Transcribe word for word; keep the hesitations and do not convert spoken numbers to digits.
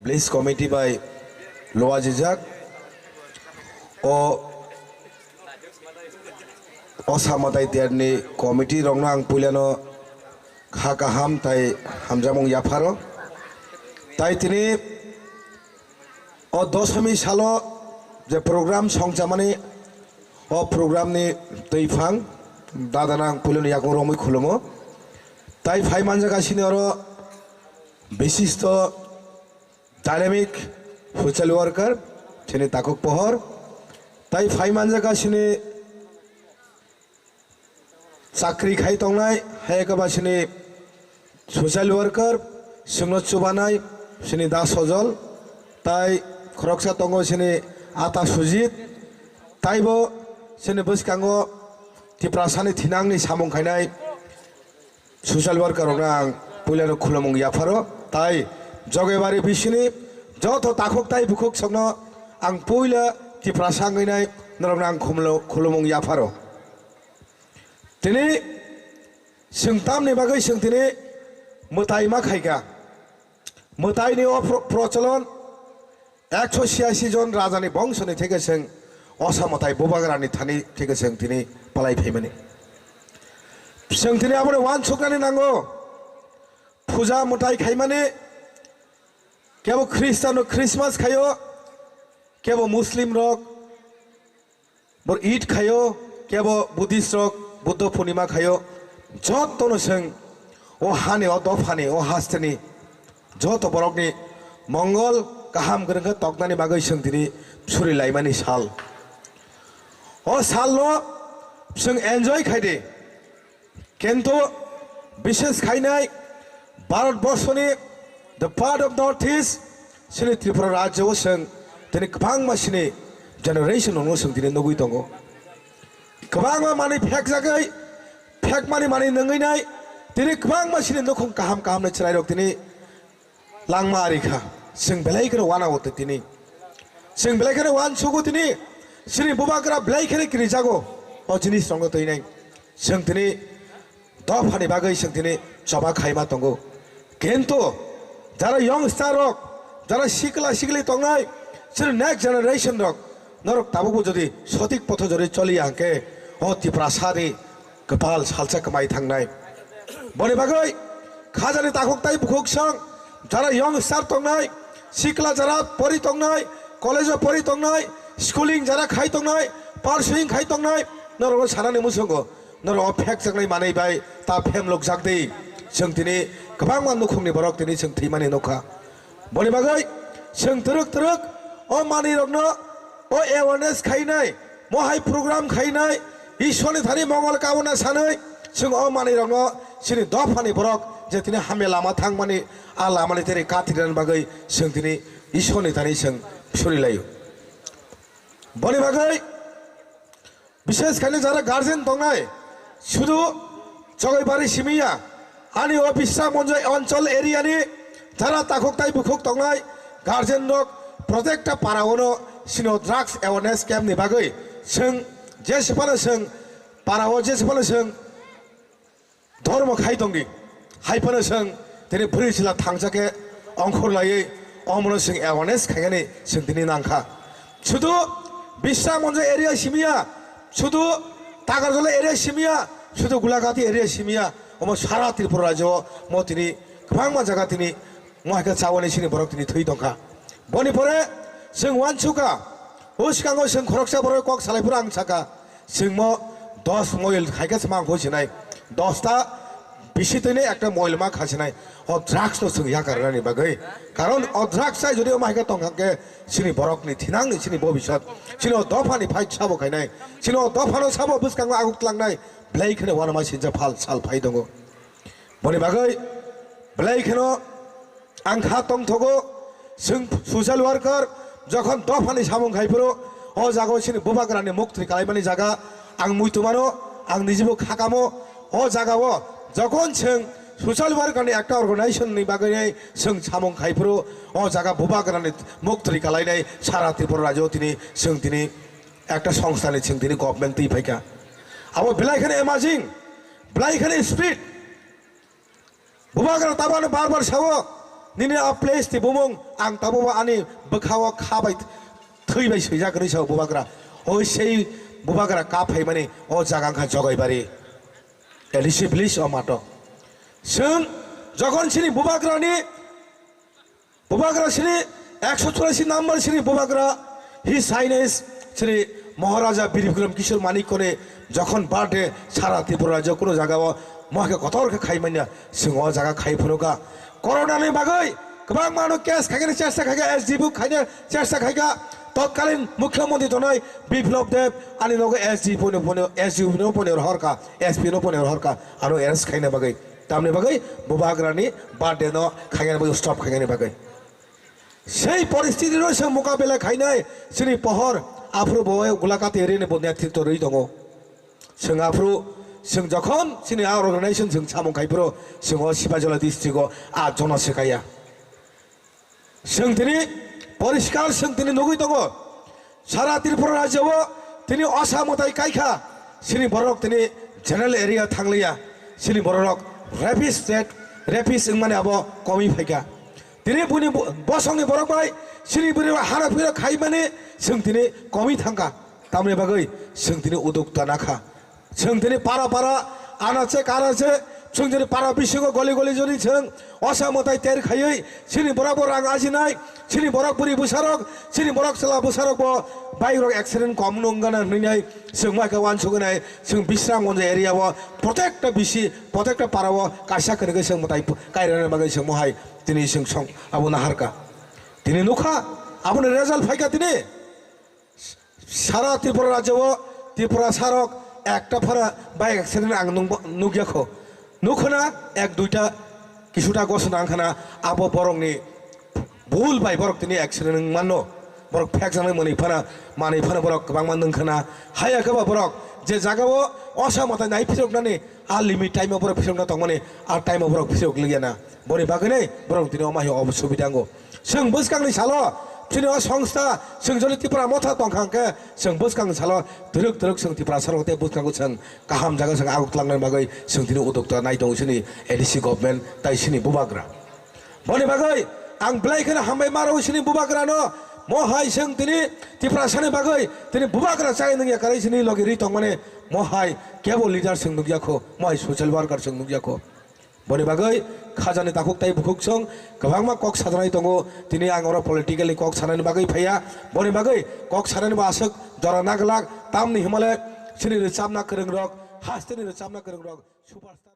Village committee bai luajijak. O, o Samatai Terni committee rokno ang puilano kha kaham tai hamjamung yapharo. Tai tini o dosomi salo je program songchamani, o program ni twiphang dadano ang puilano yakung romwi khulumo. Tai phai manjak asini oro bishisto dynamic social worker, chini takhuk pohor. Tai phai manjak asini chakri khai tongnai, hai khe ba sini social worker, chwngno chubanai, sini Da Sojol, tai khoroksa tongo sini Ata Sujit, taibo sini bwskango Tiprasani thinangni samung khainai social worker rokno ang puilano khulumung yapharo, tai Jogibari bisini joto takhuk tai bukhuk sokno ang puila Tiprasa wngwi nai norokno ang khumlo-, khulumung yapharo. Tini chwng tamni bagwi chwng tini mwtai ma khaikha. Mwtaini o pro-, procholon ekso chiyasi jon rajani bongsoni theke chwng osa mwtai bubagrani thani theke chwng tini palai phaimani. Chwng tini aboni uansuknani nango. Puja mwtai khaimani kebo Khristiano Christmas khaio, kebo Muslim rok Bor Eid khaio, kebo Buddhist rok Buddha Purnima khaio, jotono chwng o hani, o dophani, o hasteni joto borokni mongol kaham kwrwng khe toknani bagwi chwng tini suri laimani sal. O salno chwng enjoy khai di. Kintu bishes khainai Bharat borshoni the part of North East, sini Tripura rajyo o chwng tini kwbangma sini generation rokno chwng tini nugwi tongo. Kwbangma manwi phekjagwi, phekmani manwi nungwi nai, tini kwbangma sini nukhung kaham kaham ni chwrai rok tini langma ari kha. Chwng belai kheno uanao tini. Chwng belai kheno uansugo tini. Chini bubagra belai kheno kirijago. O jinis rokno twi nai. Chwng tini dophani bagwi chwng tini choba khaima tongo. Kintu jara youngster rok, jara sikla sikli tongnai, chini next generation rok, norok tabukbo jodi sotik potho jodi choliya hwnkhe, o Tiprasani kwpal salsa kwmai thangnai. Boni bagwi khajani takhuk tai bukhuk song, jara youngster tongnai, sikla jara pori tongnai, college o pori tongnai, schooling jara khai tongnai, pursuing khai tongnai, norokno sanani muchungo, norok o phekjaknai manwi bai ta phemlukjak di. Chwng tini kwbangma nukhungni borok tini chwng thwimani nukha. Boni bagwi chwng twrwk twrwk o manwi rokno o awareness khainai, mohai program khainai, Ishwarni thani mongol kabuna sanwi chwng o manwi rokno chini dophani borok je tini hamya lama thangmani, a lamani tini katirani bagwi chwng tini Ishwarni thani chwng surilaio. Boni bagwi bishes khainai jara guardian tongnai, sudu Jogaibari simiya, ani o Bisramganj Anchal area ni jara takhuk tai bukhuk tongnai guardian rok protekta para ono sino drugs awareness camp ni bagwi chwng je sephano chwng para o je sephano chwng dhormo khai tongdi. Hai phano chwng tini bwrwi chwla thangsa khe ongkhor laiwi omono chwng awareness khainani chwng tini nangkha. Sudu Bisramganj area simiya, sudu Takarjala area simiya, sudu Gulagati area simiya, omo sara Tripura rajyo mo tini kwbangma jaga tini mo hai khe chawani sini borok tini thwi tongkha. Boni pore chwng uansukha, o swkango chwng khoroksa borok kok salai phuru ang sakha, chwngmo dos moil khai khe se mangkho sinai, dos ta bisi twi nai ekta moil ma kha sinai, o drugs no chwng yakar rani bagwi. Karon o drugs chai jodi omo hai khe tong kha khe chini borok ni thinang ni chini bobisot, chini o dopha ni fight sabo khainai, chini o dopha no sabo bwskango aguk tlangnai, belai kheno uanama sinja phal sal phai tongo. Boni bagwi belai kheno ang kha tongthogo, chwng social worker jokhon dophani samung khai phuru o jaga o chini bubagrani muktwi kalaimani jaga ang muitu mano, ang nijibo khakamo. O jaga o jokhon chwng social worker ni ekta organization ni bagwi nai chwng samung khai phuru o jaga bubagrani muktwi kalainai sara Tripura rajyo tini chwng tini ekta songstha ni chwng tini government twi phaikha. Abo belai kheno amazing, belai kheno speed. Bubagra tabano bar bar sao, Nini a place ni bumung ang tabukbo ani bwkhao kha bai thwi bai swijak hwnwi sao bubagra. Oi sei bubagra kap phaimani o jaga wngkha Jogaibari A D C village o mato. Chwng jokhon chini bubagrani, bubagra chini ekso churasi number chini bubagra His Highness Shri Maharaja Bir Bikram Kishore Manikya ni jokhon birthday sara Tripura rajyo kuno jaga o mohake kotor khe khaimanya chwng o jaga khai phunukha. Corona ni bagwi kwbangma no case khaikhe chesta khaikha, S D P khaina chesta khaikha. Totkalin Mukhyamantri tongnai Biplab Deb ani nogo S D P no, S D P no phone rohorkha, S P no phone rohorkha, ano arrest khaina bagwi. Tamni bagwi bubagrani birthday no khaina bagwi, stop khaina bagwi. Sei poristiti no se mukabela khainai chini pohor aphuru bo gulakati rini bo netritw rwi tongo. Chwng aphuru chwng jokhon chini a organization chwng samung khai phuru chwng o Sipahijala district o a jono swkaiya. Chwng tini poriskar chwng tini nugwi tongo. Sara Tripura rajyo o tini osa mwtai kaikha chini borok tini general area thangliya chini borok rapist state rapist wngmani abo komwi phaikha. Tini buini bo-, bosongni borok bai chini bwrwi bai hana phira khaimani chwng tini komwi thangkha. Tamni bagwi chwng tini uduk tana kha. Chwng tini para para, anache kanache, chwng tini para bisingo goli goli joni chwng osa mwtai ter khaiwi chini borok bo rang ajinai, chini borok bwrwi bwsarok, chini borok chwla bwsarok bo bike rok accident kom nung gana hwnwi nai chwng mai khe uansugwi nai chwng Bisramganj area o protekta bisi, protekta para o kaisa kwrwngwi chwng mwtai kairana bagwi chwng mohai tini chwng song abo naharkha. Tini nukha, aboni result phaikha tini. Sara Tripura rajyo o Tripura sarok ekta phara bike accident ang nung-, nukya kho. Nukhana ek duita kisuta gosna wngkhana abo borokni bul bai borok tini accident wng mano. Borok phek janai manwi phana, manwi phana borok kwbangma nungkhana. Haya khe ba borok je jaga o osa mwtai nai phiroknani a limit time o borok phirokna tongmani a time o borok phirok liya na. Boni bagwi nai borok tini omo hai obosubida wngo. Chwng bwskangni salo chini o songstha chwng jodi Tipra Motha tongkha hwnkhe chwng bwskangni salo twrwk twrwk chwng Tiprasa rok tei bwskango chwng kaham jaga chwng aguk twlangnani bagwi chwng tini udukta nai tongo chini A D C government tai chini bubagra. Boni bagwi ang belai kheno hambai ma rw chini bubagrano, mo hai chwng tini Tiprasani bagwi tini bubagra chai nungya kwrwi chini logi rwi tongmani mo hai kebo leader chwng nukya kho, mo hai social worker chwng nukya kho. Boni bagwi khajani takhuk tai bukhuk chwng kwbangma kok sajaknai tongo. Tini ang oro political ni kok sanani bagwi phaiya. Boni bagwi kok sanani bo aswk jora naglak. Tamni himale chini rwchapna kwrwng rok, hasteni rwchapna kwrwng rok, superstar.